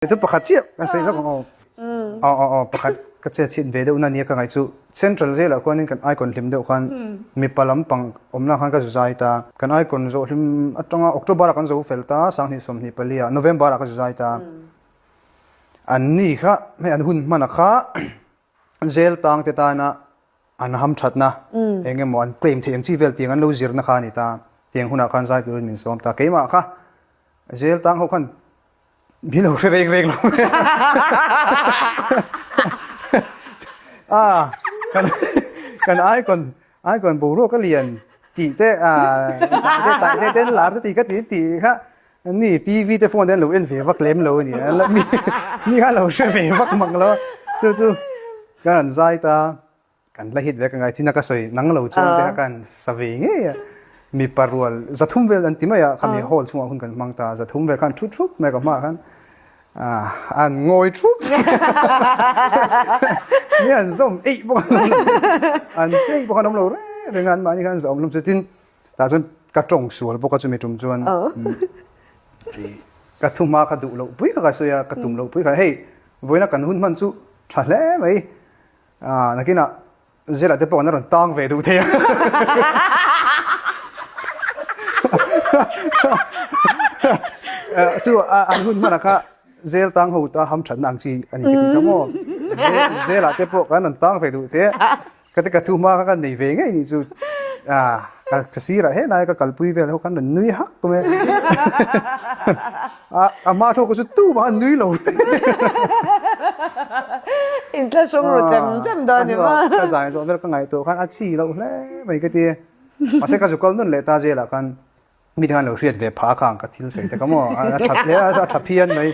Chu pakhat chiah kan sawi hlauh ang aw. Aw aw aw pakhat ka chet chhin ve deuh na nia ka ngaih chu Central zelah khuanin kan icon hlim deuh khan mipa lampang awmna khan ka zu zai ta. Kan icon zawh hlim atanga October ah kan zo fel ta 20 24 ah November ah ka zu zai ta. An ni kha hei an hun hman a kha zel tang te tana an ham thatna eng emaw an claim theih ang chi vel tiang an lo zirna kha a ni ta. Tiang hunah khan zai turin min sawm ta. Keimah kha zel tang ho khan Min lo hre reng reng lo. Ah, kan kan icon icon boruak a lian tih te ah te tai te ten lar te ti ka ti ti kha ni TV te phone te an lo en ve vak lem lo a ni a mi mi kha lo hre ve vak mang lo chu chu kan han zai ta. Kan la hit ve ka ngai chin a ka sawi nang lo chuan te kha kan sa ve ngei a mipa rual zathum vel an ti mai a khami hall chungah hun kan hmang ta zathum vel khan thu thup mai ka hmaah khan an ngawi thup mi an zawm eih bawk an awm lo an che bawk an awm lo reng reng a an mahni khan an zawm hlawm chu tin tah chuan ka tawng sual bawk a chumi tum chuan ka thu hma kha duh loh pui kha ka sawi a ka tum loh pui kha hei vawiina kan hun hman chu tha hle mai. Ah, nakinah Zela te pawh an rawn tang ve duh thei a. Chu an hun hmanah kha Zel tang ho ta ham thatna ang chi a ni ka ti kha maw. Zela te pawh kan rawn tang ve duh thei a. Ka ti ka thu hma kha ka nei ve ngei nih chu. Ah, ka sirah helai ka kalpui vel ho khan rawn nui hak mai a. A hma thu ka chu tu mah an nui lo. Inthlahrung ru chem chem dawn ni maw? Ka zai zawh vel ka ngaihtuah khan a chi loh hle mai ka ti. Mahse ka zu kal nun leh ta jail ah khan mi te khan lo hriat ve phah a khang ka thil sawi te kha maw a tha hle a, a tha phian mai.